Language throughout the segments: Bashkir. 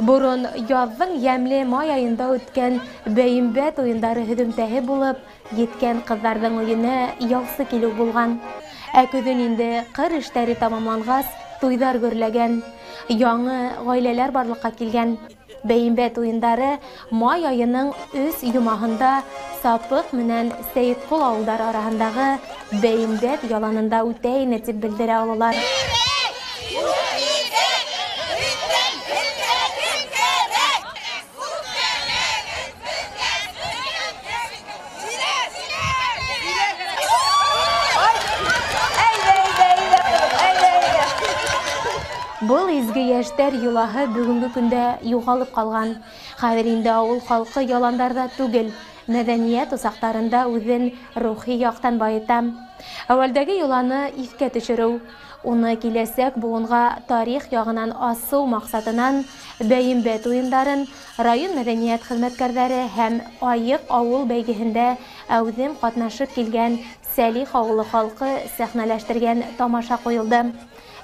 Борон яҙҙың йәмле май айында үткән бәйембәт уйындары һөҙөмтәһе булып, еткән ҡыҙҙарҙың өйөнә ялсы килеү булған. Ә көҙөн инде ҡыр эштәре тамамланғас, туйҙар гөрләгән, яңы ғаиләләр барлыҡҡа килгән. Бәйембәт уйындары май айының 3 йомаһында Сапыҡ менән Сәйетҡол ауылдары араһындағы Бәйембәт яланында үтә ине, тип белдерә ололар. Был изге йәштәр йолаһы бөгөнгө көндә юғалып ҡалған. Хәҙер инде ауыл халҡы яландарҙа түгел, мәҙәниәт усаҡтарында үҙен рухи яҡтан байыта. Әүәлдәге йоланы иҫкә төшөрөү, уны киләсәк быуынға тарих яғынан асыу маҡсатынан бәйембәт уйындарын район мәҙәниәт хеҙмәткәрҙәре һәм Айыҡ ауыл бәйгеһендә әүҙем ҡатнашып килгән Сәлих ауылы халҡы сәхнәләштергән тамаша ҡуйылды.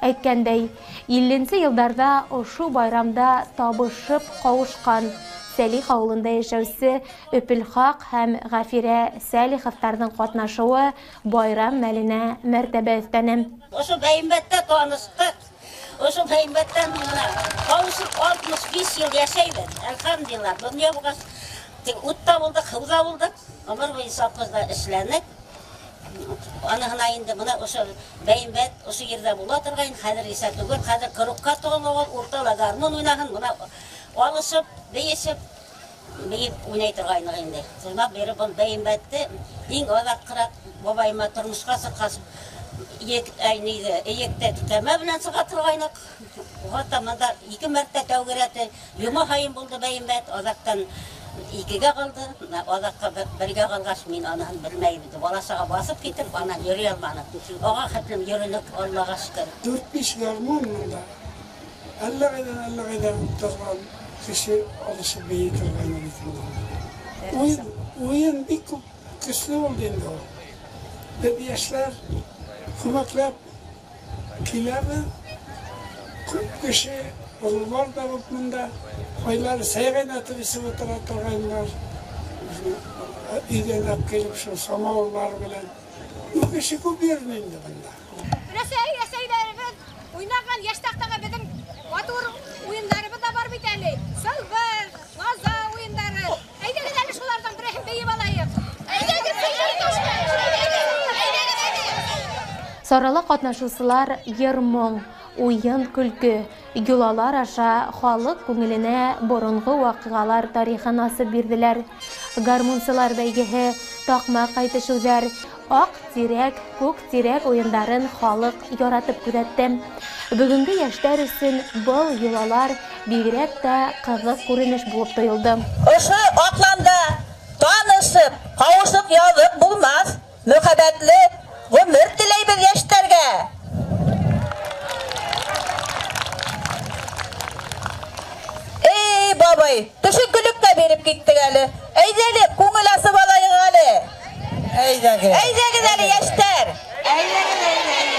Әйткәндәй, 50-нсе йылдарҙа ошо байрамда табышып ҡауышҡан Сәлих ауылында йәшәүсе Өпөлхаҡ һәм Ғәфирә Сәлиховтарҙың ҡатнашыуы байрам мәленә мәртәбә өҫтәне. Ошо бәйембәттә таныштыҡ. Ошо бәйембәттән менә ҡауышып 65 йыл йәшәйбеҙ. Әлхәмдулиллаһ, донъя булғас, утта булдыҡ, һыуҙа булдыҡ. Ғүмер буйы совхозда эшләнек. Аныһына инде бына ошо бәйембәт ошо ерҙә була торғайн, хәҙер исә түгел, хәҙер кругка тығылып, уртала гармун уйнаһын, бына алышып, бейешеп, бейеп уйнай торғайныҡ инде. Шунан бире был бәйембәтте иң аҙаҡҡыраҡ бабайыма тормошҡа сыҡҡас, эйектә кәмә белән сыға торғайныҡ. Хатта бында 2 мәртә тәүге рәте йома һайын булды бәйембәт, аҙаҡтан 2-гә ҡалды. Аҙаҡҡа бергә ҡалғас, мин аныһын белмәйем инде. Бала-саға баҫып китеп, анан йөрөй алманыҡ. Уға хәтлем йөрөнөк, Аллаға шөкөр. 4-5 гармун мында. Әллә ҡайҙан, әллә ҡайҙан торған кеше алышып бейей торғайны бит инде. Уйын бик күп көслө булды инде ул. Беҙ йәштәр күмәкләп киләбеҙ. Күп кеше ололар да күп мында. Айлары сәй ҡайнатып эсеп ултыра торғайнылар. Өйҙән алып килеп шул самауырлар белән. Күп кеше күп йөрөнө инде бында. Рәсәй, рәсәйҙәребеҙ уйнаған йәш таҡтаға беҙҙең матур уйындарыбыҙ ҙа бар бит әле. Сылбыр, лаза уйындары. Әйҙәгеҙ әле шуларҙың береһен бейеп алайыҡ. Әйҙәгеҙ, әйҙәгеҙ. Сарала ҡатнашыусылар йыр-моң, уйын-көлкө, йолалар аша халыҡ күңеленә боронғо ваҡиғалар тарихын асып бирҙеләр. Гармунсылар бәйгеһе, таҡмаҡ әйтешеүҙәр, аҡ тирәк, күк тирәк уйындарын халыҡ яратып күҙәтте. Бөгөнгө йәштәр өсөн был йолалар бигерәк тә ҡыҙыҡ күренеш булып тойолдо. Ошо аҡланда танышып, ҡауышып яҙып булмаҫ, мөхәббәтле ғүмер теләйбеҙ йәштәргә. Эй, бабай, төшөнкөлөккә биреп киттек әле. Әйҙә әле, күңел асып алайыҡ әле. Әйҙәгеҙ. Әйҙәгеҙ әле, йәштәр. Әйҙәгеҙ, әйҙәгеҙ.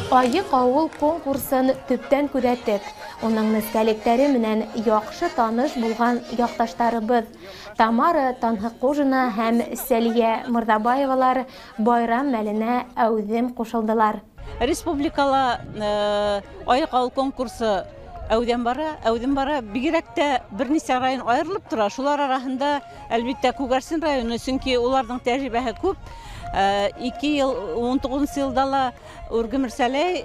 Айыҡ ауыл конкурсын төптән күҙәтеп, уның нескәлектәре менән яҡшы таныш булған яҡташтарыбыҙ Тамара Танһыҡужина һәм Сәлиә Мырҙабаевалар байрам мәленә әүҙем ҡушылдылар. Республикала Айыҡ ауыл конкурсы әүҙем бара, әүҙем бара. Бигерәк тә бер нисә район айырылып тора. Шулар араһында, әлбиттә, Күгәрсен районы, сөнки уларҙың тәжрибәһе күп. Ике йыл, ун туғыҙынсы йылда ла Үргемерсәләй,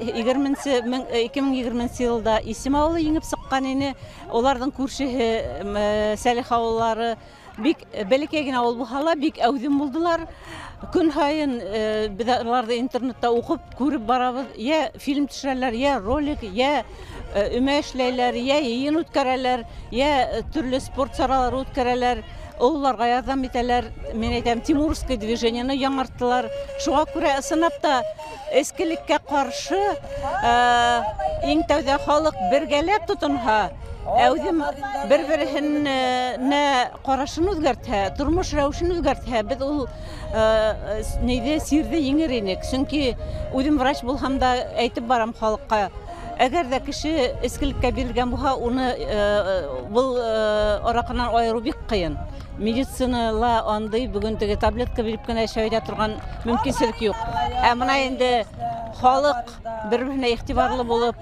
ике мең егерменсе йылда Исем ауылы еңеп сыҡҡан ине. Уларҙың күршеһе Сәлих ауыллары бик бәләкәй генә ауыл булһа ла, бик әүҙем булдылар. Көн һайын беҙ уларҙы интернетта уҡып, күреп барабыҙ. Йә фильм төшөрәләр, йә ролик, йә өмә эшләйләр, йә йыйын үткәрәләр, йә төрлө спорт саралары үткәрәләр. Ололарға ярҙам итәләр. Мин әйтәм, Тимуровское движениены яңырттылар. Шуға күрә ысынлап та эскелеккә ҡаршы иң тәүҙә халыҡ бергәләп тотонһа, Әүҙем бер-береһенә ҡарашын үҙгәртһә, тормош рәүешен үҙгәртһә, беҙ ул нейҙе сирҙе еңер инек. Сөнки үҙем врач булһам да әйтеп барам халыҡҡа, әгәр ҙә кеше эскелеккә бирелгән булһа, уны был араҡынан айырыу бик ҡыйын. Медицинала андай бөгөн теге таблетка биреп кенә эшләй торған мөмкинселек юҡ. Ә бына инде халыҡ бер-береһенә иғтибарлы булып,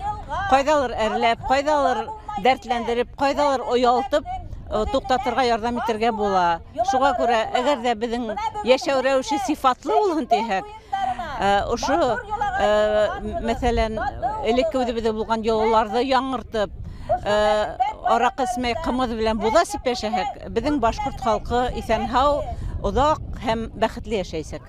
ҡайҙалыр әрләп, ҡайҙалыр дәртләндереп, ҡайҙалыр оялтып туҡтатырға ярҙам итергә була. Шуға күрә, әгәр ҙә беҙҙең йәшәү рәүеше сифатлы булһын тиһәк, ошо, мәҫәлән, элекке үҙебеҙҙә булған йолаларҙы яңыртып, араҡы эсмәй, ҡымыҙ белән буҙа эсеп йәшәһәк, беҙҙең башҡорт халҡы иҫән-һау, оҙаҡ һәм бәхетле йәшәйәсәк.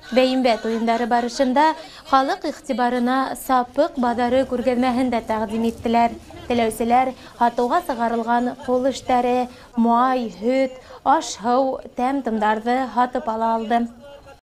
Бәйембәт уйындары барышында халыҡ иғтибарына сапыҡ баҙары күргәҙмәһен дә тәҡдим иттеләр. Теләүселәр һатыуға сығарылған ҡул эштәре, май, һөт, аш-һыу, тәм-томдарҙы һатып ала алды.